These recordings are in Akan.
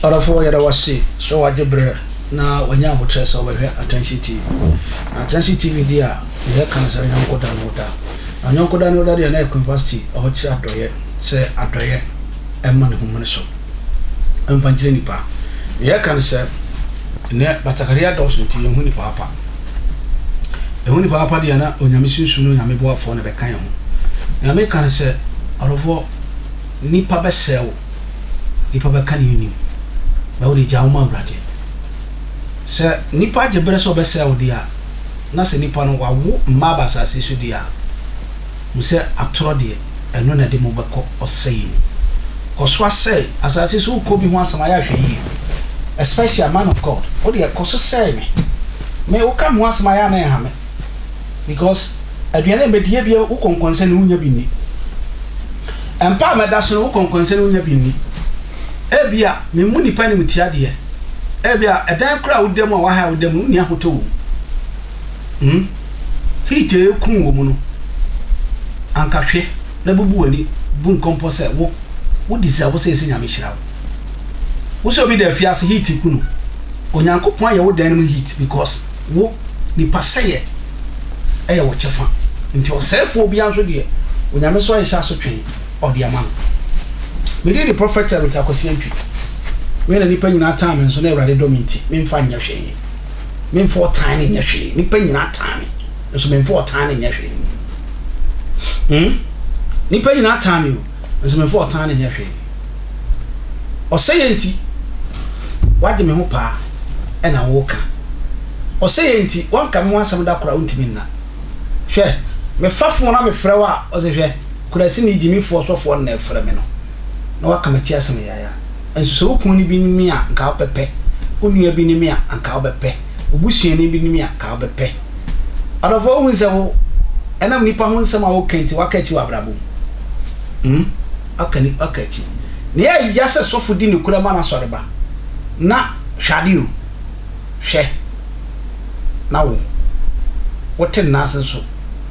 Ɔdɔfoɔ yɛda wo ase sɛ wagye berɛ na wanya aboterɛ sɛ wobɛhwɛ Attention TV. Na Attention TV deɛ a deɛ yɛka ne sɛ ɔnyɔnko da ne wo da. Na ɔnyɔnko da ne wo da deɛ na yɛ Queen Vasti ɔkyerɛ adɔeɛ sɛ adɔeɛ ɛmma ne ho mmene so ɛmfa nkyerɛ nipa. Deɛ yɛka ne sɛ nnɛ batakari adɔɔso nti yɛnhu nipa papa. Yɛhu nipa papa deɛ na Onyame sunsum ne Onyame boafoɔ na ɛbɛka yɛn ho. Nea meka ne sɛ ɔdɔfoɔ nipa bɛsɛe wo. Nnipa bɛka nea onim, na wode gya wo ma Awurade. Sɛ nnipa gye bere sɛ wɔbɛsɛe wo de a, na sɛ nnipa no wɔawo mma aba asase so de a, hu sɛ atorɔ deɛ, ɛno na ɛde mo bɛkɔ ɔsɛeɛ mu. Kɔ so asɛe asase so, wokɔ obi ho asɛm a, yɛ ahwɛyie, especially man of God, wo deɛ kɔ so sɛe me. Me, woka me ho asɛm a, yɛ a na ɛnha me. Because aduane a mɛdi ebia wo kɔnkɔnsɛ no wonya bi nni. Mpa a mɛda so no wo kɔnkɔnsɛ no wonya bi nni. Ebia memmu nnipa animtia deɛ. Ebia ɛdan koraa a woda mu a waha a woda mu no wonni ahotɔ wɔ mu. Hmm? Heat a ɛku wɔ mu no, anka hwɛ na bubu w'ani bu nkɔmpɔ sɛ wo wo deserve sɛ ɛsɛ Nyame hyira wo. Wo sɛ obi da afiase heat ku no. Onyankopɔn ayɛ wo dan no mu heat because wo nipa sɛeɛ yɛ wo kyɛfa, nti ɔsɛefoɔ biara nso deɛ Onyame nso ahyehyɛ asotwee ɔde ama no. Me din de Prophet Eric Akwasi Antwi. Me na nipa nyinaa tan me nso na Awurade dɔ me nti memfa nyɛ hwee. Memfa ɔtan no nyɛ hwee. Nipa nyinaa tan me nso memfa ɔtan no nyɛ hwee. Hmm? Nipa nyinaa tan me o, nso memfa ɔtan no nyɛ hwee. Ɔsɛeɛ nti woagye me ho paa ɛna woreka. Ɔsɛeɛ nti woanka me ho asɛm da koro a wontumi nna. Hwɛ, mefa fon na mefrɛ wo a, ɔse hwɛ, kuraseni gyimifoɔ sɔfoɔ no na ɛfrɛ me no, na waka m'akyi asɛm yaya. Nso sɛ wo kunu no bi ne me a, anka wobɛpɛ, wo nua bi ne me a, anka wobɛpɛ, wo busuani bi ne me a, anka wobɛpɛ. Ɔdɔfoɔ, wohu sɛ wo, ɛnam nnipa ho nsɛm a woka nti, woaka akyi wɔ abrabɔ mu. Hmm? Aka ni aka akyi. Nea ɛyɛ ya sɛ sɔfo di nokorɛ ma n'asɔreba na hwɛ ade o, hwɛ na wo wote nna ase nso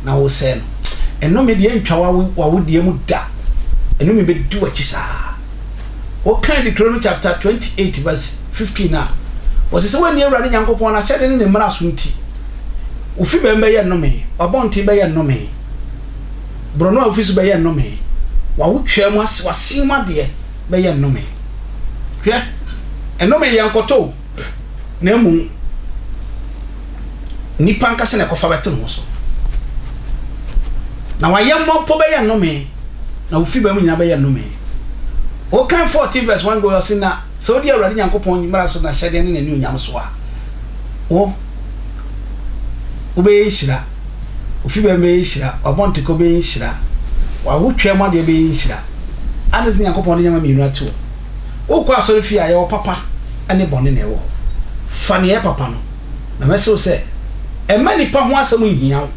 na wosɛe no. Nnome deɛ ɛntwa w'awodeɛ mu da. Nnome bɛdi w'akyi saa. Wokan Deuteronomy chapter 28 verse 15 a, wɔse sɛ woanni Awurade Nyankopɔn n'ahyɛde ne ne mmara so nti, wo fi bɛn bɛyɛ nnome, w'abɔnten bɛyɛ nnome. Borɔno a wofi so bɛyɛ nnome, w'awotwaa mu ase, w'asen mu adeɛ bɛyɛ nnome. Hwɛ, nnome yɛ nkɔtɔ o, na mmom nnipa ankasa na ɛkɔfa bɛto ne ho so. Na w'ayɛmmoa mpo bɛyɛ nnome, na wo fiba mu nyinaa bɛyɛ nnome. Wokan 14 verse 1 go, ɔse na sɛ wodi Awurade Nyankopɔn mmara so, n'ahyɛdeɛ ne n'anuonyam so a, wo wobɛyɛ nhyira. Ofi bɛn bɛyɛ nhyira, w'abɔntekɔ bɛyɛ nhyira, w'awotwaa mu adeɛ bɛyɛ nhyira. Adɛn nti na Nyankopɔn de nneɛma mmienu ato hɔ? Wokɔ asɔrefie a, yɛwɔ papa ne bɔne na ɛwɔ hɔ. Fa nea ɛyɛ papa no, na mɛse wo sɛ, mma nnipa ho asɛm nhia wo,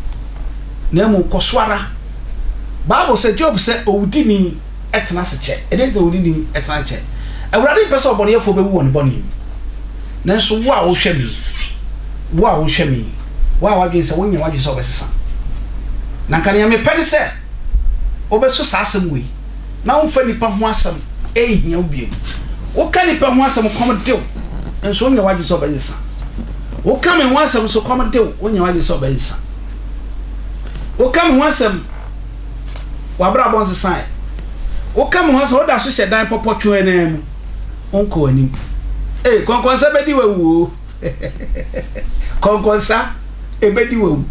na mmom kɔ so ara. Bible sɛ, Job sɛ, Owudini tena ase kyɛ. Ɛdeɛn nti na owudini tena ase kyɛ? Awurade mpɛ sɛ ɔbɔneyɛfoɔ bɛwu wɔ ne bɔne mu. Nanso wo a wohwɛ me yi, wo a wohwɛ me yi, wo a w'adwene sɛ wonyɛ w'adwene sɛ wobɛsesa. Na anka nea mepɛ ne sɛ wobɛso saa asɛm wei na womfa nnipa ho asɛm nhia wo bio. Woka nnipa ho asɛm kɔm de wo, nso wonyɛ w'adwene sɛ wobɛsesa. Woka me ho asɛm nso kɔm de wo, wonyɛ w'adwene sɛ wobɛsesa. Woka me ho asɛm, w'abrabɔ nsesae. Woka me ho asɛm, woda so hyɛ dan pɔpɔtwɛn no mu. Wonkɔ w'anim. Ei, kɔnkɔnsa bɛdi w'awu o. Kɔnkɔnsa ɛbɛdi w'awu.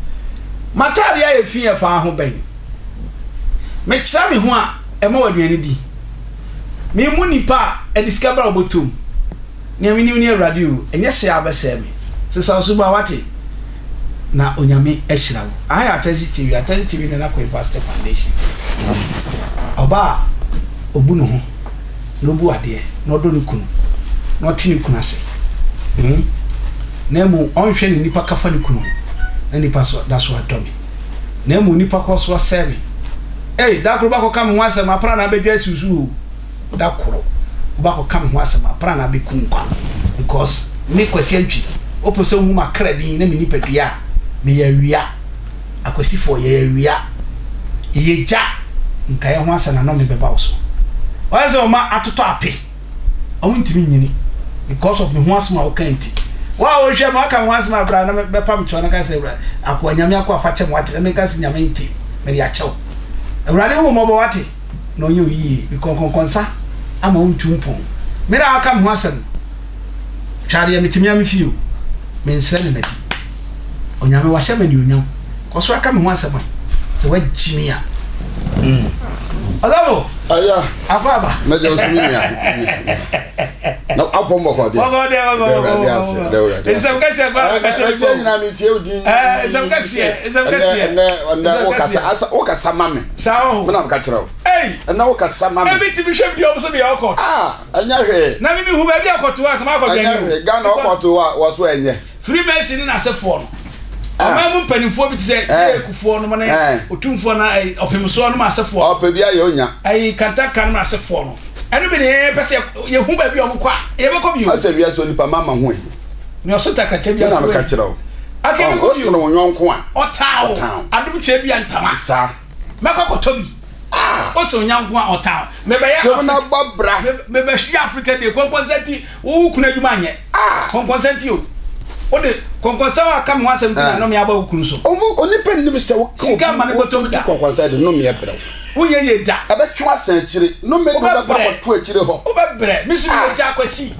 M'atadeɛ ayɛ fi ɛfa ho bɛn? Mekyerɛ me ho a, ɛma w'aduane di. Memmu nnipa a ɛde sika bra wo bɔtɔ mu. Nea menim ne Awurade o, ɛnyɛ sɛe a wobɛsɛe me. Sesa wo suban wate, na Onyame ahyira wo. Aha yɛ Atɛgye TV, Atɛgye TV ne Nana Pastor Foundation. Ɔbaa a ɔbu ne ho na ɔbu adeɛ na ɔdɔ ne kunu na ɔte ne kunu ase hmm na mmom ɔnhwɛ ne nipa ka fa ne kunu ho na nipa so da so adɔ me na mmom nipa kɔ so asɛe me. Ei, da koro bakɔka me ho asɛm apra na abɛdwa asi wo so o. Da koro wobakɔka me ho asɛm apra na abɛku nkwa because me Kwasi Antwi wopɛ sɛ wohu m'akra din ne me nipadua a meyɛ awia. Akwasifoɔ yɛyɛ awia yɛyɛ gya nkaeɛ ho asɛm na nnome bɛba wo so. Wɔayɛ sɛ wɔn atotɔ ape, wɔn ntumi nyini. Because of me ho asɛm a woka nti. Wo a wohwɛ me, waka me ho asɛm a bra na bɛpa me kyɛw na ka sɛ Awurade, akoa Nyame akoa fa kyɛ me wate na menka sɛ Nyame nti mede akyɛ wo. Awurade hu wo mmɔbɔ wate na ɔnyɛ wo yie because nkɔnkɔnsa ama wontu mpɔn. Me na waka me ho asɛm no. Hwɛ adeɛ mete me ara me fie o, mensrɛ no madi. Onyame wahyɛ me anuonyam. Kɔ so aka me ho asɛm ɛ, sɛ woagye me a. Mm. Ɔsɔfo! Aya. Akɔ aba. Mɛgye wo so me nua. Na apɔm bɔkɔ deɛ. Bɔkɔ deɛ bɔkɔ bɔkɔ bɔkɔ. Nsɛm kɛseɛ kɔ a bɛka kyerɛ mi. Ɛkyɛ nyinaa mi tie o din. Nsɛm kɛseɛ nsɛm kɛseɛ. Ɛnɛ ɛnɛ wokasa asa wokasa ma me. Saa ɔho. Mena meka kyerɛ wo. Ei. Ɛnɛ wokasa ma me. Ebi ti mi hwɛ bi ɔmo sɛ mi yɛ ɔkɔ. Ah ɛnyɛ hwee. Na mi mi hu baabi akɔto a kama akɔ dwani o. Ɛnyɛ hwee Ghana ɔkɔto a wɔso ɛnyɛ. Freemason ne n'asefoɔ no, ɔman mu mpanimfoɔ bi te sɛ eh. Kufuor nom ne eh. Otumfoɔ na eh, Ɔpemsoɔ nom asefoɔ. Ɔpɛ bi ayɛ onya. Ayi Kantanka nom asefoɔ no. Ɛno bi ne yɛn pɛ sɛ yɛhu baabi a wɔn kɔ a yɛbɛkɔ bio. Asɛ wiase onipa mama ho ahi. Nea ɔso takrakyɛ bi aso. Ɛna meka kyerɛ wo. Aka yɛbɛkɔ bio. Wosene wo yɔnko a. Ɔtaa wo. Adom kyerɛ bi a ntama. Saa. Mɛkɔ akɔtɔ bi. Ah! Ose onyanko a ɔtaa. Mebɛyɛ Africa. na bɔ bra. Mebɛyɛ Africa de kɔnkɔnsa nti wo wo kunu adwuma anyɛ. Ah! Kɔnkɔnsa nti o. Wode kɔnkɔnsa a aka me ho asɛm nti na nnome aba wo kunu so. Ɔmo onipa nnim sɛ wo ka Sika mma ne bɔtɔ mu da. Kɔnkɔnsa de nnome brɛ wo. Wonyɛ yie da. Ɛbɛtwe wo asan akyire. Nnome de wo bɛkɔ akɔto akyire hɔ. Wobɛbrɛ. Me nso meyɛ gya Akwasi.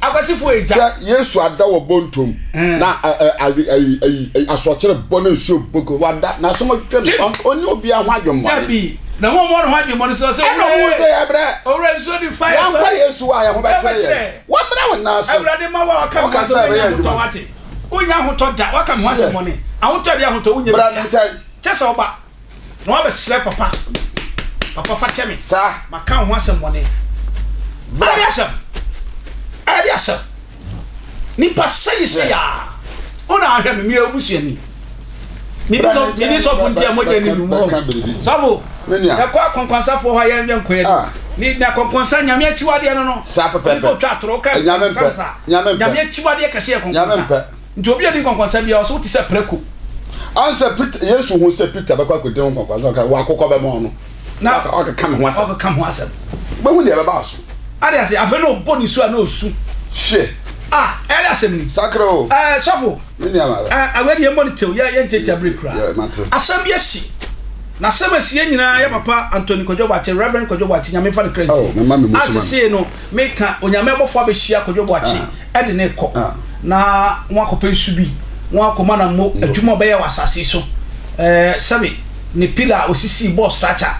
Akwasifo egya. Hwɛ, Yesu ada wɔ bontom, na adze ayi ayi asorɔkyere bɔ na nsuo bɔ gu, wada, na asom dwe no, ɔnni obiara ho adwemmɔne. Dabi, na wɔn wɔn ho adwemmɔne so sɛ, Ɛna wɔn sɛ yɛbrɛ. Owura nsuo de fa yɛ sɔre. Yɛnkɔ Yesu a yɛn ho bɛkyerɛ yɛn. Wɔmmrɛ wo nan ase. Awurade ma wo a waka me ho asɛm bɛnya ahotɔ wate. Wonnya ahotɔ da, waka me ho asɛm bɔne. Ahotɔ deɛ ahotɔ wonnya bi da. Bra me nkyɛn. Kyɛ sɛ ɔba. Na wabɛsrɛ papa, papa fa kyɛ me. Saa. Maka wo ho asɛm bɔne. Ɛde asɛm. Ɛde asɛm. Nipa sɛyi sɛ yaa. Wo na ahwɛ me, meyɛ obusuani. Medi sɔfo nti a mogya ni mi mu. Sɔfo, yɛkɔ akɔnkɔnsafoɔ hɔ a yɛn yɛn kɔ yɛn. Ni na akɔnkɔnsa nyame akyiwadeɛ no no. Saa pɛpɛpɛ. Onipa otwa atoro ka nkɔnsa sa. Nyame akyiwadeɛ kɛse yɛ kɔnkɔnsa. Nyame mpɛ. Nti obi a odi nkɔnkɔnsa biara, ɔse wote sɛ prako. Ansa Peter, Yesu hu sɛ Peter bɛkɔ akɔdi ho nkɔnkɔnsa, ɔka, wɔ akokɔ bɛmɔ no. Na ɔkeka me ho asɛm. Ɔkeka me ho asɛm. Wobɛhu deɛ ɛbɛba wo so. Ade ase, afei na ɔbɔ ne su a na ɔsu. Hwɛ. Ah, ɛde asɛm ni. Sakra o. Ɛɛ, sɔfo. Me nua ma. Ɛɛ, awɛ deɛ mmɔ ne tew, yɛ yɛ ntiatia bere kura. Yɛ, mate. Asɛm bi asi. Na asɛm asi yɛn nyinaa, yɛ papa Anthony Kwadwo Boakye, Reverend Kwadwo Boakye, Nyame mfa ne kra nsie. Oh, mema me mu so ma no. Asesee no, meka Onyame abɔfoɔ abɛhyia Kwadwo Boakye. de no rekɔ na wɔakɔpɛ nsu bi, wɔakɔma no mo adwuma a ɔbɛyɛ wɔ asase yi so. Ɛɛ sɛbe ne pila a osisii bɔɔ structure,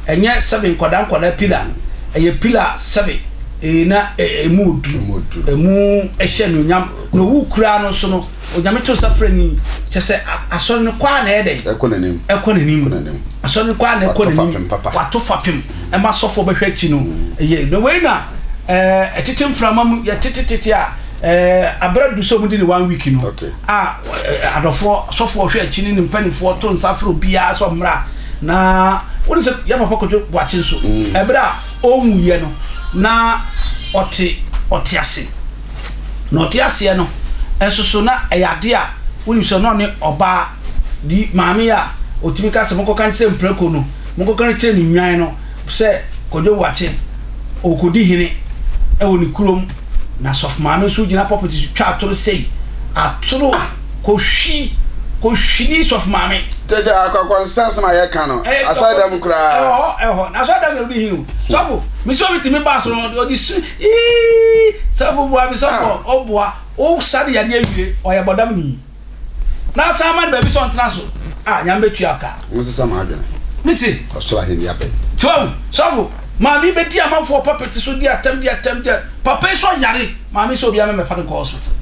ɛnyɛ sɛbe nkwadaa nkwadaa pila, ɛyɛ pila sɛbe ee na emu odu, emu hyɛ anuonyam. Na owu koraa no nso no, Onyame to nsa frɛ ni, kyɛ sɛ asɔre no kɔ ara na ɛyɛ dɛn? Ɛkɔ n'anim. Ɛkɔ n'anim. Asɔre no kɔ ara na ɛkɔ n'anim. Wato fapem. Ɛma asɔfoɔ bɛhwɛ akyi no, ɛyɛ. Na wei na ɛɛ ɛtete mframa mu yɛtetetete a ɛɛ abere du sɛ wɔn di ne one week no a adɔfoɔ sɔfoɔ hwɛ akyi ne ne mpanimfoɔ to nsa frɛ obiara sɛ ɔmmra na wɔn sɛ yɛ papa Kojo Boakye nso ɛberɛ a ɔnwuiɛ no na ɔte ɔte ase. Na ɔte aseɛ no nso so na ɛyɛ adeɛ a wonim sɛ na ɔne ɔbaa di maame a ɔtumi ka sɛ monkɔka nkyerɛ mprako no, monkɔka nkyerɛ ne nnwan no sɛ Kwadwo Boakye ɔrekɔdi hene wɔ ne kurom. Na sɔfo maame nso gyina pulpit so twa atoro sei, atoro kɔhwi, kɔhwini sɔfo maame. Kyɛ sɛ akwankwansasɛm asɛm a yɛka no, asɔredan mu koraa. Ɛwɔ hɔ, ɛwɔ hɔ. Na asɔredan mu na ɔdi hene o. Sɔfo, me sɛ obi tumi ba asɔre no, ɔde su, ii, sɔfo boa me, sɔfo ɔboa, wo sa ne yadeɛ awie, ɔyɛ bɔdam ni. Na asan ma no baabi sɛ ɔntena so, a, Nyame bɛtua wo ka. Monsesa mo adwene. Me se. Ɔsoro ahenni abɛn. Nti wahu, sɔfo, maame yi bɛdi amanfoɔ pulpit so di atɛm, di atɛm, di atɛm, papa yi sɛ ɔyare, maame yi sɛ obiara mmɛfa no nkɔ hospital.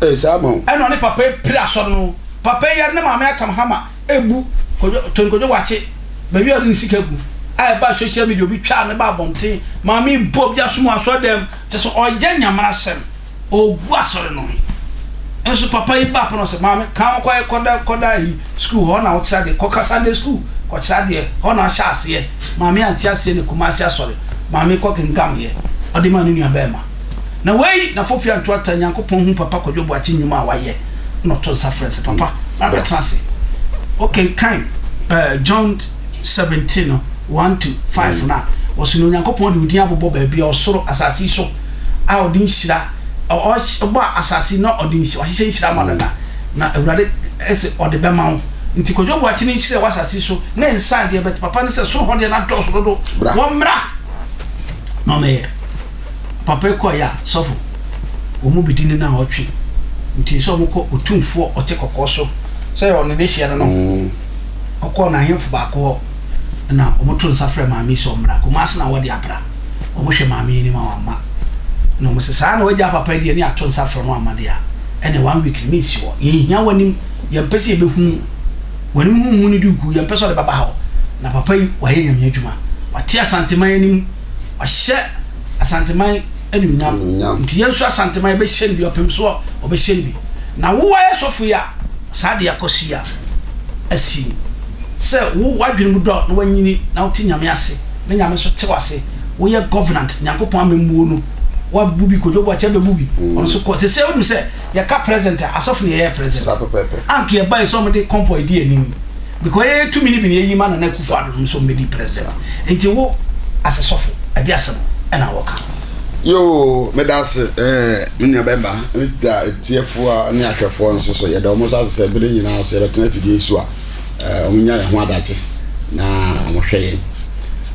Ee, saa ma o. Ɛna ɔne papa yi pere asɔre no, papa yi yare ne maame atam hama. Ebu Kojo Tony Kojo Wakye baabi a ɔde ne sika gu a ɛbaa social media obi twaa no baa abɔnten maame yi bɔ obi asom wɔ asɔre dɛm kyɛ sɛ ɔyɛ nyamena asɛm ɔgu asɔre no ho nso papa yi baa pɛ na ɔsɛ maame ka ho kɔ kɔda kɔda yi school hɔ na ɔkyerɛ adeɛ kɔka Sunday school kɔkyerɛ adeɛ hɔ na ɔhyɛ aseɛ maame ante aseɛ ne Kumasi asɔre maame kɔ kenkam yɛ ɔde maa ne nua bɛɛma. Na wei na Fofie Antoata Nyankopɔn hu Papa Kwadwo Boakye nnwuma a wayɛ na ɔto nsa frɛ no sɛ, Papa, bra bɛtena ase. Wokenkan John 17 no 1 to 5 no a, ɔse na Onyankopɔn de wo din abobɔ baabi a ɔsoro, asase yi so, a ɔde nhyira Ɔbɔ asase na ɔde nhyira, wahyehyɛ nhyira ama dada, na Awurade se ɔde bɛma wo. Nti Kwadwo Boakye ne nhyira ɛwɔ asase so ne nsa deɛ, but papa ne sɛ soro hɔ deɛ no adɔɔso dodo, wɔmmra na ɔmmɛyɛ. Papa yi kɔeɛ a, sɔfo, wɔn mu bi di ne naawɔtwe, nti sɛ wɔkɔ Otumfoɔ ɔte kɔkɔɔ so, sɛ ɔne ne hyeɛ no no, ɔkɔɔ n'ahemfo baako hɔ na wɔto nsa frɛ maame yi sɛ ɔmmra, Kumasi na wɔde abra. Wɔhwɛ maame yi anim a wamma. Na wɔse saa na wagyaa papa yi deɛ ne yɛato nsa frɛ no wamma deɛ a, ɛneɛ one week no mensi hɔ. Yɛnhia w'anim, yɛmpɛ sɛ yɛbɛhu wo. W'anim ho hu ne de gu, yɛmpɛ sɛ ɔde bɛba ha hɔ. Na papa yi wayɛ Nyame adwuma. Wate Asanteman anim, wahyɛ Asanteman animuonyam. Nti yɛn nso Asanteman yɛbɛhyɛ no bi, ɔpem so ɔbɛhyɛ no bi. Na wo wayɛ sɔfo yi a, saa adeɛ akɔ so yi a, asi sɛ wo w'adwene mu dɔ na wanyini na wote Nyame ase na Nyame nso te w'ase woyɛ governant Nyankopɔn amammuo no wabu bi Kojo Boakye abɛbu bi ɔno nso kɔ sese wonim sɛ yɛka president a asɔfo na yɛyɛ president anka yɛbae sɛ ɔmode convoy di anim because yɛyɛ tumi no bi na yɛyi ma Nana Akufo Addo nom sɛ ɔmmɛdi president nti wo asɛ sɔfo ɛde asɛm ɛna wɔka. Yoo, meda ase eh, me nua bɛma, da atiefoɔ ne ahwɛfoɔ nso so, yɛda wɔn nso ase sɛ bere nyinaa so yɛbɛtena afidie yi so a, eh, wɔn nya yɛn ho adagye na wɔn hwɛ yɛn.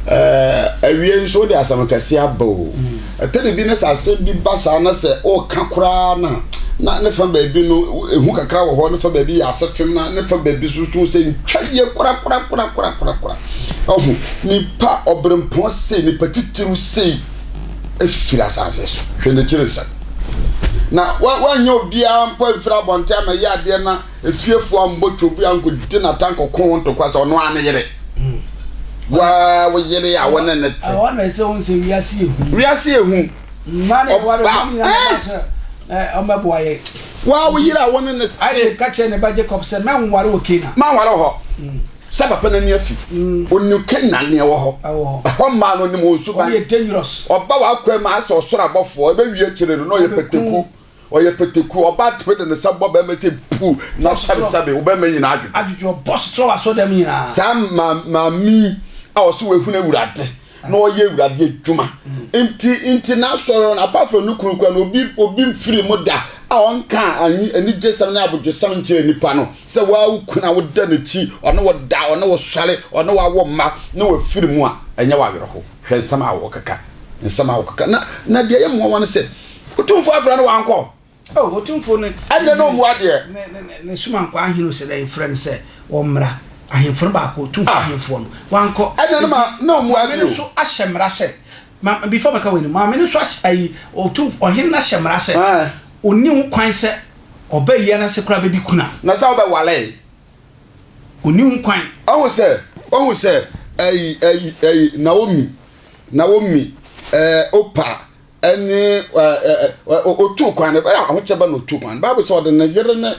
Eh, awie nso wode asɛm kɛse aba o. Ɛtɛ de bi ne sɛ asɛm bi ba saa na sɛ ɔka koraa na na ne fa baabi no ehu kakra wɔ hɔ, ne fa baabi yɛ ase fem na ne fa baabi so so sɛ ntwa yie kora kora kora kora kora kora. Ɔho nipa ɔbrempɔn sei, nipa titiriw sei efiri asase so. Hwɛ n'akyiri nsɛm. Na wanyɛ obiara mpo amfiri abɔnten amɛyɛ adeɛ na efiefoɔ ambɔ twobi ankɔdi n'atankɔko ho ntɔkwa sɛ ɔno ara ne yere. Waa wo yere a wo ne ne te. Ɛhɔ na ɛsɛ wɔn sɛ wiase yɛ hu. Wiase yɛ hu. Mmaa ne ɛware wɔn nyinaa na ɛba sɛ ɔmɛboa yɛ. Waa wo yere a wo ne ne te. Isaac ka kyerɛ ne ba Jacob sɛ mɛnware wɔ Canaan. Manware wɔ hɔ. Sɛ papa n'ani afi. Onim Canaan nea ɛwɔ hɔ. Ɛhɔ mmaa no onim wɔn suban. Wɔn yɛ dangerous. Ɔba w'akwan mu asɛ ɔsoro abɔfoɔ ɛbɛwie akyire no na ɔyɛ pɛtɛku. Ɔyɛ pɛtɛku. Ɔba tumi de ne nsa bɔ bɛrima sɛ pu na sɛbesɛbe wo bɛrima nyinaa adwodwo. Adwodwo ɔbɔ sotorɔ wɔ asɔrdan mu nyinaa. Saa maame yi a ɔse wahunu Awurade na ɔyɛ Awurade adwuma nti nti n'asɔre no apart from ne kunu kura no obi obi mfiri mu da a ɔnka anyi anigyesɛm ne abodwosɛm nkyerɛ nipa no sɛ waa wo kunu a woda n'akyi ɔne wo da ɔne wo sɔre ɔne wo awo mma na wafiri mu a ɛnyɛ w'awerɛho hwɛ nsɛm a wɔkeka nsɛm a wɔkeka na na deɛ ɛyɛ mmoawa no sɛ Otumfoɔ afrɛ no wankɔ. Oh, Otumfoɔ no. Ɛnde na ɔmmu adeɛ. Ne ne ne ne sumankwa ahene o sɛ dɛn frɛ no sɛ wɔmmra. Ahemfo no baako, Otumfoɔ ah. ahemfoɔ no, wankɔ. Ɛnde no ma na ɔmmu adeɛ o. Maame no nso ahyɛ mmara sɛ, ma before mɛka wei no, maame no nso ahyɛ ayi, Otumfoɔ ɔhene no ahyɛ mmara sɛ, ɔnni ho kwan sɛ ɔba yie anaasɛ koraa bɛdi kuna. Na sɛ wobɛwale. Ɔnni ho kwan. Ɔhu sɛ, ɔhu sɛ, ɛyi, ɛyi, ɛyi, Naomi, Naomi, ɛɛ, Opa, ɛne otuu kwan no, bɛrɛ a ahokyɛ ba na otuu kwan no. Bible sɛ ɔde ne yere ne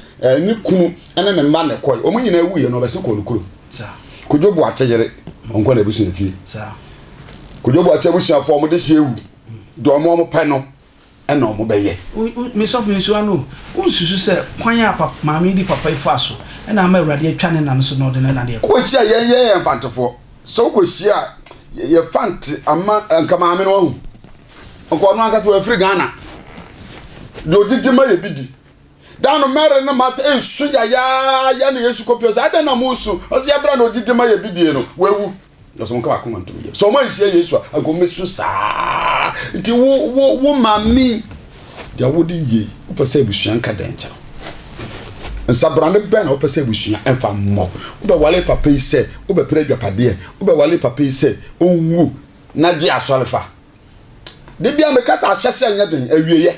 ne kunu ne ne mma na ɛkɔe. Wɔn nyinaa wuiɛ no, ɔbɛsen kɔɔ ne kurom. Kojo Boakye yere, ɔnkɔ n'abusua fie. Kojo Boakye abusuafoɔ wɔn de hyɛ ewu, deɛ wɔn wɔn pɛ no ɛna wɔn bɛyɛ. Me sɔfo nsuo ano, wonsusu sɛ kwan a papa maame yi de papa yi faa so ɛna ama Awurade atwa ne nna no so na ɔde ne nna deɛ kɔ. Wokɔhyia yɛn yɛn yɛ mfantefoɔ. Sɛ wokɔhyia yɛ fante ama nka maame no wahu. Nka ɔno ankasa wafiri Ghana. Deɛ ɔdidi ma yɛ bi di. Da no Mary ne Martha nsu yayaaya na Yesu kɔpie sɛ adɛn na mosu? Ɔsɛ yɛbrɛ na ɔdidi ma yɛ bi die no wawu. Na sɛ wɔnka wakoma ntom yɛ. Sɛ wɔn anhyia Yesu a anka wɔmɛsu saa. Nti wo wo wo maame deɛ wode yie wopɛ sɛ abusua nka dɛn nkyerɛ wo? Nsabrane bɛn na wopɛ sɛ abusua mfa mmɔ? Wobɛwale papa yi sɛ wobɛpere adwapadeɛ, wobɛwale papa yi sɛ ɔnwu na gye asɔre fa. Da biara meka sɛ ahyɛseɛ nyɛ den, awieɛ.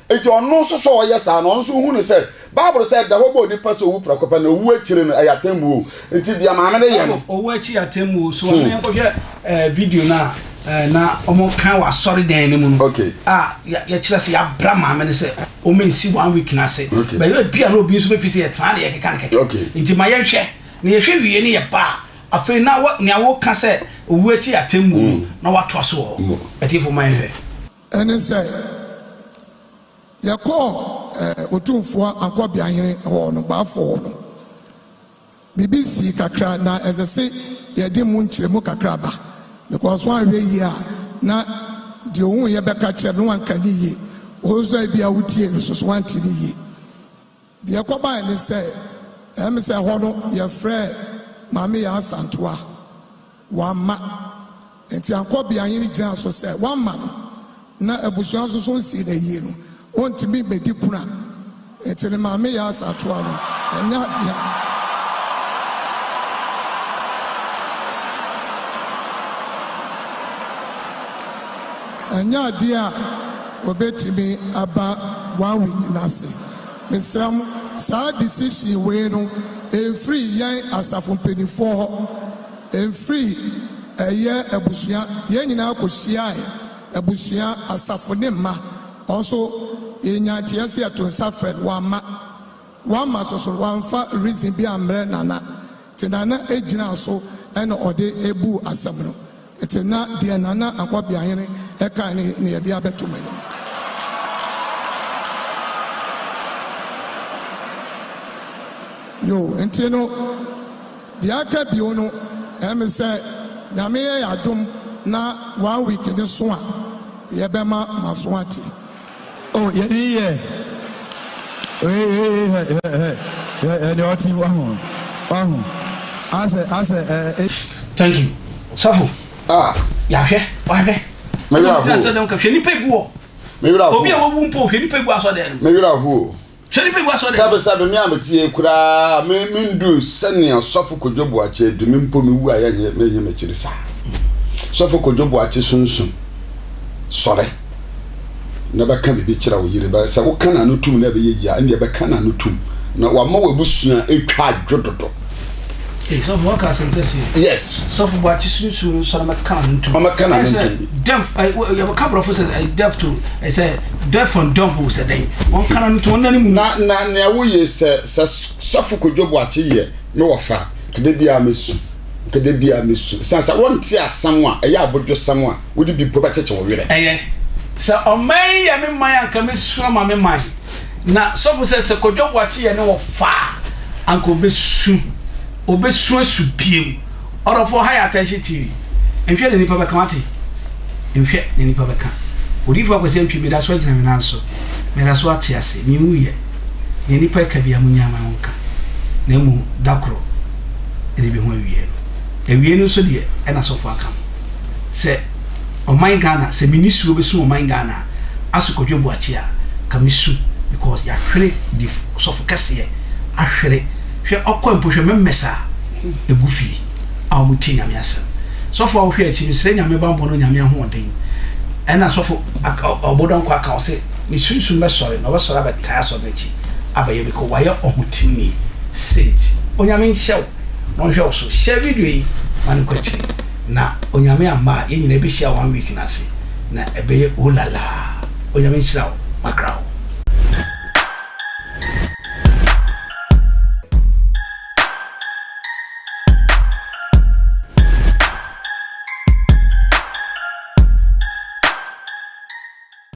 Enti ɔno nso sɛ ɔyɛ saa no, ɔno nso hu no sɛ Bible sɛ ɛda hɔ ma onipa sɛ owu prɛko pɛ na owu akyire no ɛyɛ atemmuo. Nti deɛ maame no yɛ no. Owu akyi yɛ atemmuo. So ɔno yɛnkɔhwɛ eh, video no a eh, na wɔka wɔ asɔredan no mu no okay. a yɛkyerɛ sɛ yɛabra maame no sɛ ɔmɛnsi one week no ase okay. Bɛyɛ bi a na obi nso bɛfi sɛ yɛtena de yɛkeka no kɛkɛ okay. Nti ma yɛnhwɛ na yɛhwɛ wie ne yɛba a afei na nea woka sɛ owu akyi yɛ atemmuo no mm. na watoa so wɔ hɔ. Atiefo ma yɛnhwɛ. Ɛne sɛ, yɛkɔɔ Otumfoɔ Ankɔbeahene hɔ no, Baafoɔ hɔ no, biribi sii kakra na ɛsɛ se yɛde mu nkyerɛmu kakra ba because woanhwɛ yie a na deɛ ohuiɛ bɛka kyerɛ no na wanka ne yie. Wo nso ebia wotiee no so so woante no yie. Deɛ ɛkɔbaeɛ ne sɛ, ɛyɛ me sɛ ɛhɔ no yɛfrɛɛ Maame Yaa Asantewaa. Wamma. Enti Ankɔbeahene gyinaa so sɛ wamma no, na abusua nso so nsii no ayie no, ɔntumi mmɛdi kuna. Enti ne maame Yaa Asantewaa no, ɛnyɛ adeɛ a. Ɛnyɛ adeɛ a ɔbɛtumi aba one week no ase. Mesrɛ mo, saa decision wei no, ɛmfiri yɛn asafo mpanimfoɔ hɔ. Ɛmfiri ɛyɛ abusua, yɛn nyinaa kɔhyiae, abusua, asafo ne mma. Ɔnso yɛnyaa nteɛ sɛ yɛto nsa frɛ no, wamma. Wamma so so, wamfa reason bi ammrɛ Nana. Nti Nana gyinaa so na ɔde buu asɛm no. Nti na deɛ Nana Akwabiahene kae no na yɛde abɛto m'anim. Yoo, nti no. Deɛ aka bio no ɛyɛ me sɛ Nyame yɛ yɛ adom na one week no so a yɛbɛma moaso ate. Oh yɛne yɛ Hey hey hey hey hey hey hey nea ɔte wahu wahu asɛ asɛ ɛ ɛ. Thank you sɔfo. Ah. Yahwɛ wahwɛ. Me werɛ ahow. Sɛ dɛm ka hwɛ nipa egu hɔ. Me werɛ ahow. Obi a wawu mpo hwɛ nipa egu asɔ dɛm. Me werɛ ahow. Hwɛ nipa egu asɔ dɛm. Sɛbe sɛbe me a mete yei koraa me menduu sɛnea Sɔfo Kojo Boakye adu me mpo me wu a yɛnyɛ menyɛ m'akyiri saa. Sɔfo Kojo Boakye sunsum sɔre na bɛka biribi kyerɛ wo yere bɛ sɛ woka n'ano tum na ɛbɛyɛ yie a ɛndeɛ bɛka n'ano tum na wama w'abusua atwa adwo dodo. Ee sɔfo waka asɛm kɛseɛ. Yes. Sɔfo Boakye sunsum no sɔre mɛka n'ano ntom. Ɔmɛka n'ano ntom. Deaf yɛbɛka borɔfo sɛ deaf to sɛ deaf and dumb sɛ dɛn wɔn ka n'ano ntom wɔn nane mu. Na na nea woyɛ sɛ sɛ sɔfo Kojo Boakye yɛ me wɔfa nka da biara mɛsu nka da biara mɛsu san sɛ wɔnte asɛm a ɛyɛ abodwosɛm a wode bi mpo bɛkyekye wo werɛ. Ɛyɛ sɛ ɔman yi yɛ me man a nka mɛsu ama me man. Na sɔfo sɛ sɛ Kwadwo Boakye yɛ ne wɔfa a, anka ɔbɛsu. Ɔbɛsu asu biem. Ɔdɔfoɔ, ha yɛ Attention TV. Nhwɛ na nipa bɛka, wate? Nhwɛ na nipa bɛka. Odiyifoɔ Akwasi Antwi, meda so agyina me nan so. Meda so ate ase. Menwuiɛ. Nea nipa ɛka biara, monyaa ma wɔnka. Na mmom, da koro na ɛbɛhu awieɛ no. Awieɛ no nso deɛ, ɛna sɔfo aka no. Sɛ ɔman Ghana, sɛ me nisuo bɛsu ɔman Ghana a, aso Kwadwo Boakye a ka me su because yahwere di sɔfo kɛseɛ ahwere hwɛ ɔkɔ mpo hwɛ members a egu fie a wɔn tie Nyame asɛm sɔfo a wohwɛ akyi mesrɛ Nyame banbɔ no Nyame ahoɔden ɛna sɔfo ɔbɔdɔnkɔ aka ɔse ne sunsum bɛsɔre na ɔbɛsɔre abɛtae asɔre no akyi abɛyɛ because wayɛ ɔhotemni saint Onyame nhyɛ wo na ɔnhwɛ wo so share video yi ma no nkɔ akyiri na Onyame amma a yɛn nyinaa bɛhyia one week no ase. Na ɛbɛyɛ oh la la. Onyame nhyira wo.